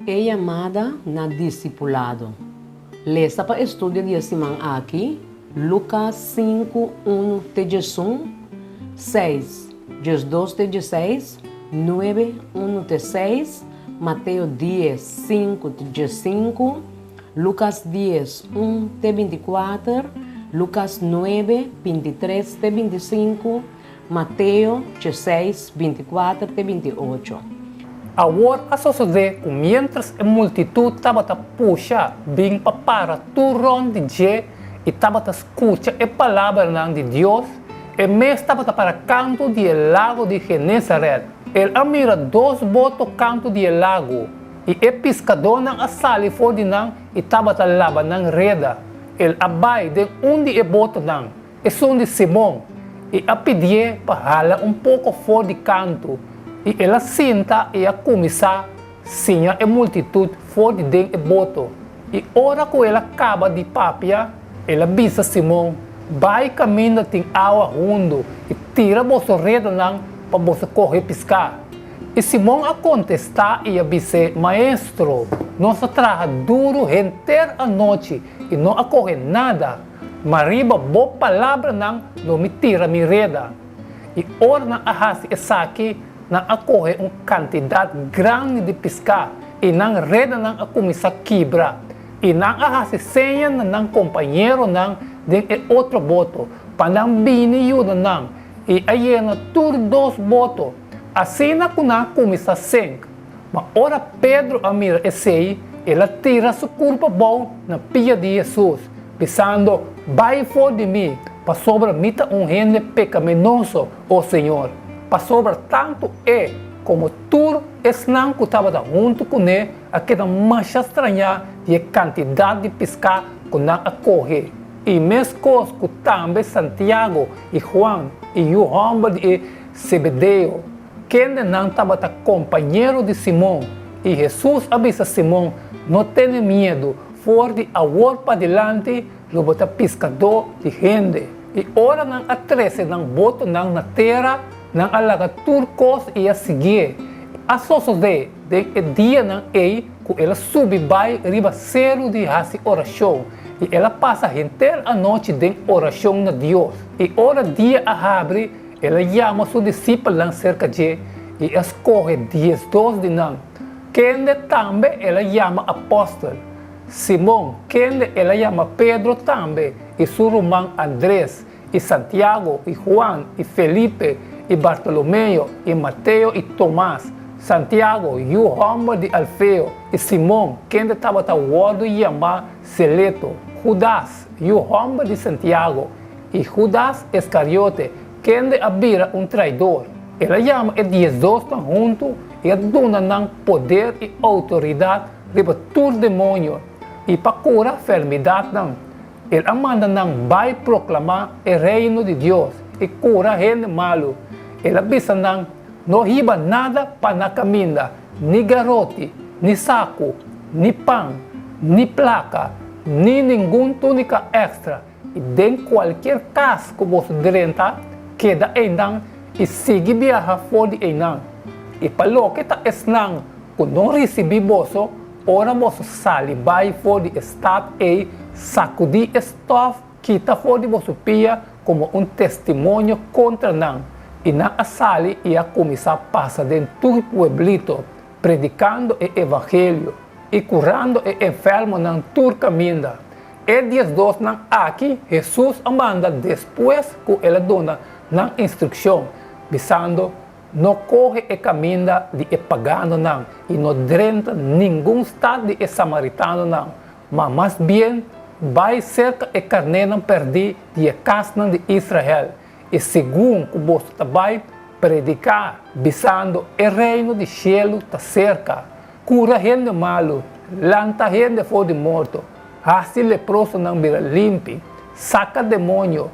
E yamada na disipulado. Lesa pa estudio di e siman aki, Lukas 5, 1 te 11, 6, 12 te 16, 9, 1 te 6, Mateo 10, 5 te 5, Lukas 10, 1 te 24, Lukas 9, 23 te 25, Mateo 6, 24 te 28. Awor a sosodé ku miéntras e multitut tabata pusha bin pa para tur rònt di dje i tabata skucha e palabranan di Dios, e mes tabata para kantu di e lago di Genesaret. El a mira dos boto kantu di e lago, i e piskadónan a sali for di nan i tabata laba nan reda. El a bai den un di e botonan, esun di Simon, i a pidié pa hala un poko for di kantu, i el a sinta i a kuminsá siña e multitut for di den e boto. I ora ku el a kaba di papia, el a bisa Simon, Bai kaminda tin awa hundu i tira boso redanan pa boso kohe piská. I Simon a kontestá i a bis'é, Maestro, nos a traha duru henter anochi i no a kohe nada. Ma riba bo palabranan lo mi tira mi reda. I ora nan a hasi esaki, nan a kohe un kantidat grandi di piská, i nan redanan a kuminsá kibra. I nan a hasi seña na nan kompañeronan den e otro boto, pa nan bini yuda nan, i a yena tur dos boto, asina ku nan a kuminsá senk. Ma ora Pedro a mira esei, el a tira su kurpa bou na pia di Hesus, bisando, Bai for di mi, pasobra mi ta un hende pekaminoso, o Señor. Pasobra tantu e komo tur esnan ku tabata huntu kuné a keda masha strañá di e kantidat di piská ku nan a kohe. I meskos ku tambe Santiago i Huan, e yu hòmber di e Zebedeo, Kendenan tabata kompañero di Simon, i Hesus a bisa Simon, No tene miedu, for di awor padilanti lo bo ta piskadó di hende. I ora nan a trese nan botonan na tera, nan a laga tur kos i a siguié. A sosodé den e dianan ei ku el a subi bai riba seru di hasi orashon, i el a pasa henter anochi den orashon na Dios. I ora dia a habri, El a yama su disipelnan serka dje i a skohe 12 di nan, kende tambe el a yama apòstel, Simon, kende el a yama Pedro tambe, i su ruman Andres, i Santiago, i Huan, i Felipe, i Bartolomeo, i Mateo i Tomas, Santiago, yu hòmber di Alfeo, i Simon, kende tabata wòrdu yamá Seleto, Hudas, yu hòmber di Santiago, I Hudas Iskariote, kende a bira un traidor. El a yama e diesdosnan huntu i a duna nan poder i outoridat riba tur demoño i pa kura fermidatnan. El a manda nan bai proklamá e Reino di Dios i kura hende malu. El a bisa nan, No hiba nada pa na kaminda, ni garoti, ni saku, ni pan, ni plaka, ni ningun túnika èkstra. I den kualkier kas ku boso drenta, keda einan i sigui biaha for di einan. I pa loke ta esnan ku no risibí boso, ora boso sali bai for di e stat ei, sakudí e stòf kita for di boso pia komo un testimonio kontra nan. I nan a sali i a kuminsá pasa den tur pueblito, predikando e evangelio i kurando e enfermonan tur kaminda. E diesdosnan aki Hesus a manda despues ku el a duna nan instrukshon, bisando, No kohe e kaminda di e paganonan i no drenta ningun stat di e samaritanonan, ma mas bien bai serka e karnénan pèrdí di e kasnan di Israel. I segun ku boso ta bai, prediká, bisando, E Reino di shelu ta serka. Kura hende malu, lanta hende for di morto, hasi leprosonan bira limpi, saka demonio.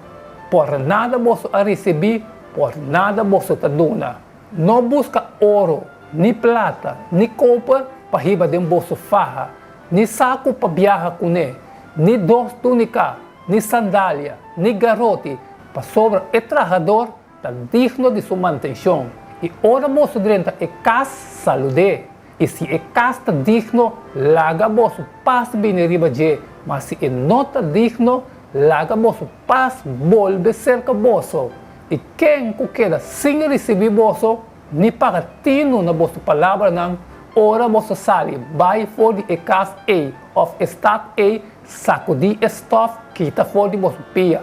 Por nada boso a risibí, por nada boso ta duna. No buska oro, ni plata, ni koper pa hiba den boso faha, ni saku pa biaha kuné, ni dos túnika, ni sandalia, ni garoti, pasobra e trahador ta digno di su mantenshon. I ora boso drenta e kas, salud'é. I si e kas ta digno, laga boso pas bini riba dje, ma si e no ta digno, laga boso pas bolbe serka boso. I ken ku keda sin risibí boso, ni paga tinu na boso palabranan, ora boso sali bai for di e kas ei òf e stat ei, sakudí e stòf kita for di boso pia.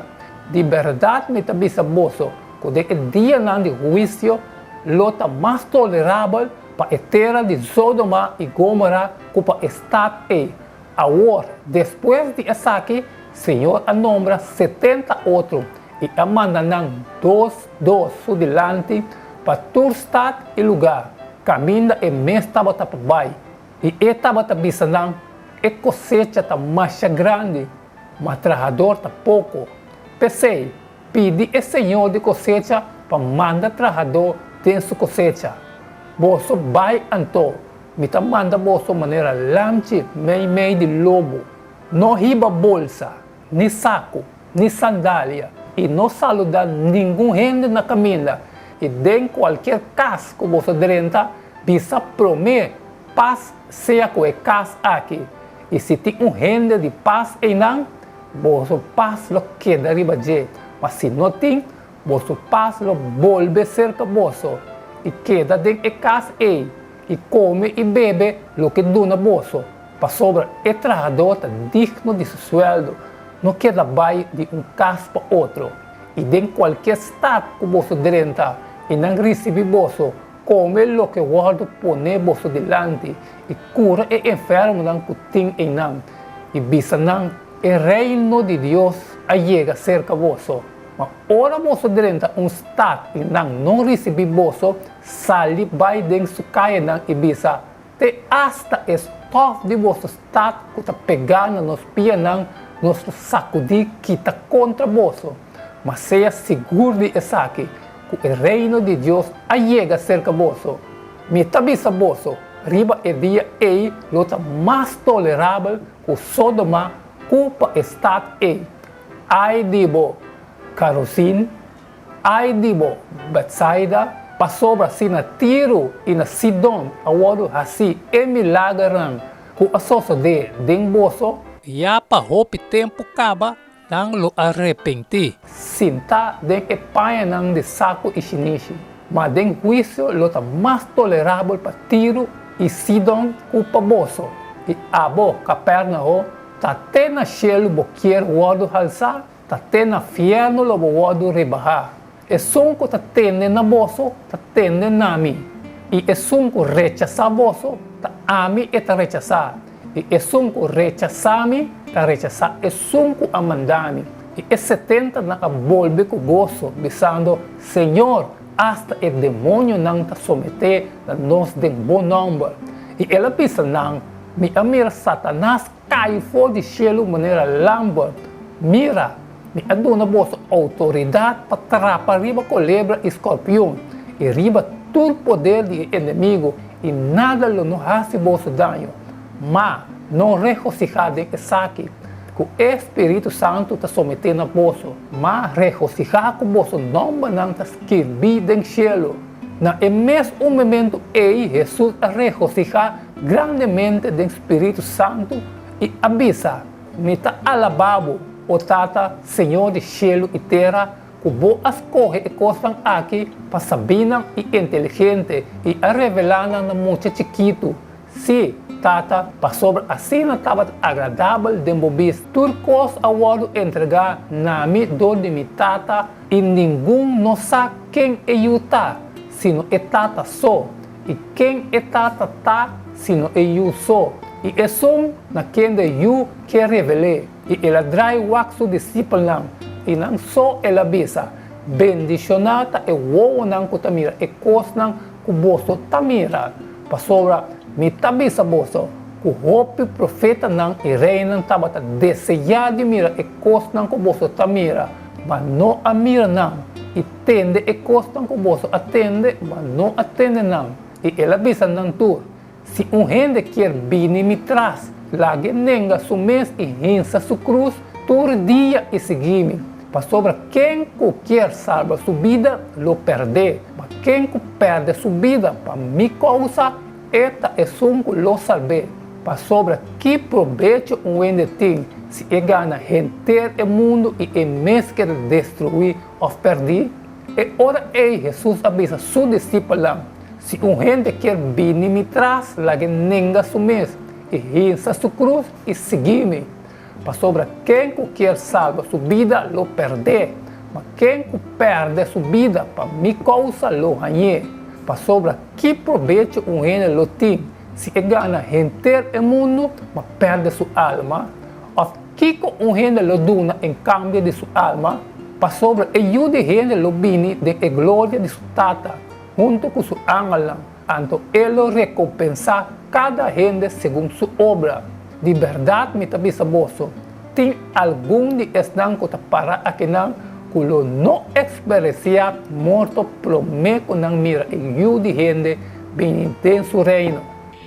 Di bèrdat mi ta bisa boso ku den e dianan di huisio lo ta mas tolerabel pa e tera di Sodoma i Gomora ku pa e stat ei. Awor, despues di esaki, Señor a nombra setenta otro i a manda nan dos dos su dilanti pa tur stat i lugá kaminda e mes tabata pa bai. I e tabata bisa nan, E kosecha ta masha grandi, ma trahador ta poko. P'esei, Pidi e Señor di kosecha pa manda trahadó den su kosecha. Boso bai anto, mi ta manda boso manera lamchi meimei di lobo. No hiba bolsa, ni saku, ni sandalia, i no saludá ningun hende na kaminda. I den kualkier kas ku boso drenta, bisa promé, Pas sea ku e kas aki. I si tin un hende di pas einan, Boso pas lo keda riba dje, ma si no tin, boso pas lo bolbe serka boso, i keda den e kas ei, i kome i bebe loke duna boso, pasobra e trahadó ta digno di su suèldo. No keda bai di un kas pa otro. I den kualkier stat ku boso drenta i nan risibí boso, kome loke wòrdu poné boso dilanti, i kura e enfermonan ku tin einan, i bisa nan, E Reino di Dios a yega serka boso. Ma ora boso drenta un stat i nan no risibí boso, sali bai den su kayanan i bisa, Te asta e stòf di boso stat ku ta pegá na nos pianan nos lo sakudí kita kontra boso. Ma sea sigur di esaki, ku e Reino di Dios a yega serka boso. Mi ta bisa boso, riba e dia ei lo ta mas tolerabel ku Sodoma ku pa e stat ei. Ai di bo, Karozin! Ai di bo, Betsaida! Pasobra si na Tiro i na Sidon a wòrdu hasí e milagernan ku a sosodé den boso, Ya pa hopi tempu kaba Nan lo a repentí. Sintá den e pañanan di saku i shinishi, ma den huisio lo ta mas tolerabel pa Tiro i Sidon ku pa boso. I abo, Kapèrnao, ta te na shelu bo kier wòrdu halsá? Ta te na fièrnu lo bo wòrdu rebahá. Esun ku ta tende na boso, ta tende na mi, i esun ku rechasá boso, ta ami e ta rechasá, i esun ku rechasá mi, ta rechasá esun ku a manda mi. I e setentanan a bolbe ku goso, bisando, Señor, asta e demonionan ta someté na nos den bo nòmber. I el a bisa nan, Mi a mira Satanas kai for di shelu manera lamber. Mira! Mi a duna boso outoridat pa trapa riba kolebra i skorpion, i riba tur poder di e enemigu, i nada lo no hasi boso daño. Ma, no regosihá den esaki, ku e spiritu santu ta someté na boso, ma regosihá ku boso nòmbernan ta skirbí den shelu. Na e mes un momentu ei Hesus a regosihá grandemente den spiritu santu i a bisa, Mi ta alabá bo, o Tata, Señor di shelu i tera, ku bo a skohe e kosnan aki pa sabínan i inteligente i a revelá nan na mucha chikitu. Sí, Tata, pasobra asina tabata agradabel den bo bista. Tur kos a wòrdu entregá na mi dor di mi Tata, i ningun no sa ken e Yu ta, sino e Tata so, I ken e Tata ta sino e Yu so, i esun na kende Yu ke revel'é. I el a drai wak su disipelnan, i nan so el a bisa, Bendishoná ta e wowonan ku ta mira e kosnan ku boso ta mira, pasobra mi ta bisa boso ku hopi profetanan i reinan tabata deseá di mira e kosnan ku boso ta mira, ma no a mira nan, i tende e kosnan ku boso a tende, ma no a tende nan. I el a bisa nan tur, Si un hende kier bini mi tras, lag'e nenga su mes i hinsa su krus tur dia i sigui mi. Pasobra ken ku kier salba su bida lo pèrd'é, ma ken ku pèrdè su bida pa mi kousa, E ta esun ku lo salb'é, pasobra ki probecho un hende tin si e gana henter e mundu i e mes keda destruí òf pèrdí? E ora ei Hesus a bisa su disipelnan, Si un hende kier bini mi tras, lag'é nenga su mes i hinsa su krus i sigui mi. Pasobra ken ku kier salba su bida lo pèrd'é, ma ken ku pèrdè su bida pa mi kousa lo hañ'é. Pasobra ki probecho un hende lo tin si e gana henter e mundu ma pèrdè su alma? Òf kiko un hende lo duna en kambio di su alma? Pasobra e Yu di hende lo bini den e gloria di su Tata huntu ku su angelnan, anto e lo rekompensá kada hende segun su obra. Di bèrdat mi ta bisa boso, tin algun di esnan ku ta para akinan ku lo no eksperensiá morto promé ku nan mira e Yu di hende bini den su Reino.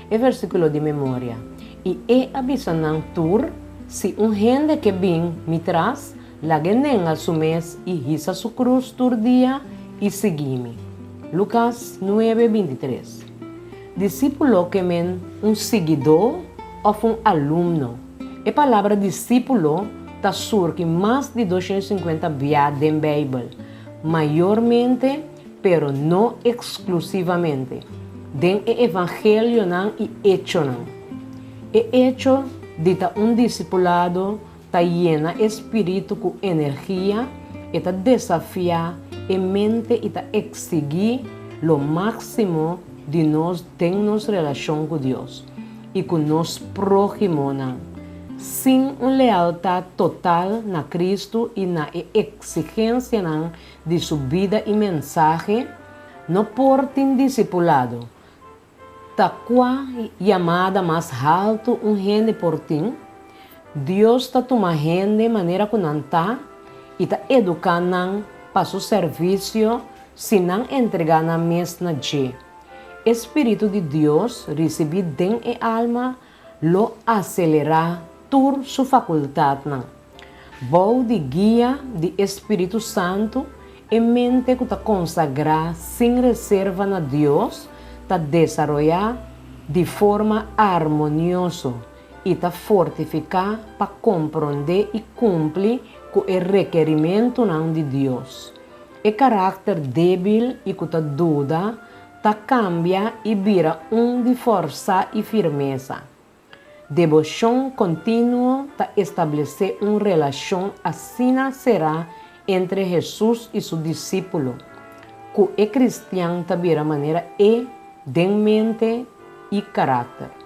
E versíkulo di memoria, I e a bisa nan tur, Si un hende ke bin mi tras, Lag'é nenga su mes i hisa su krus tur dia i sigui mi. Lukas nuebe, bintitres. Disípulo ke men un siguidó òf un alumno. E palabra disípulo ta surgi mas di 250 bia den Beibel, mayormente, pero no eksklusivamente, den e Evangelionan i Echonan. E echo di ta un disipulado Ta yena e spiritu ku energia, e ta desafiá e mente i ta eksigí lo máksimo di nos den nos relashon ku Dios i ku nos próhimonan. Sin un lealtat total na Kristu i na e eksigensianan di su bida i mensahe, no por tin disipulado. Ta kua yamada mas haltu un hende por tin? Dios ta tuma hende manera ku nan ta i ta eduká nan pa su servisio si nan entregá nan mes na dje. E spiritu di Dios risibí den e alma lo aselerá tur su fakultatnan. Bou di guia di e spiritu santu, e mente ku ta konsagrá sin reserva na Dios ta desaroyá di forma armonioso i ta fortifiká pa komprondé i kumpli ku e rekerimentunan di Dios. E karakter débil i ku ta duda ta kambia i bira un di fòrsa i firmesa. Deboshon kontinuo ta establesé un relashon asina será entre Hesus i su disípulo, ku e kristian ta bira manera e den mente i karakter.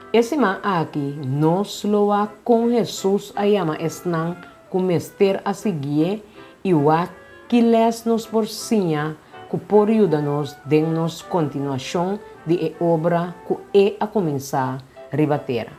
E siman aki nos lo wak kon Hesus a yama esnan ku mester a siguié i wak ki lès nos por siña ku por yuda nos den nos kontinuashon di e obra ku e a kuminsá riba tera.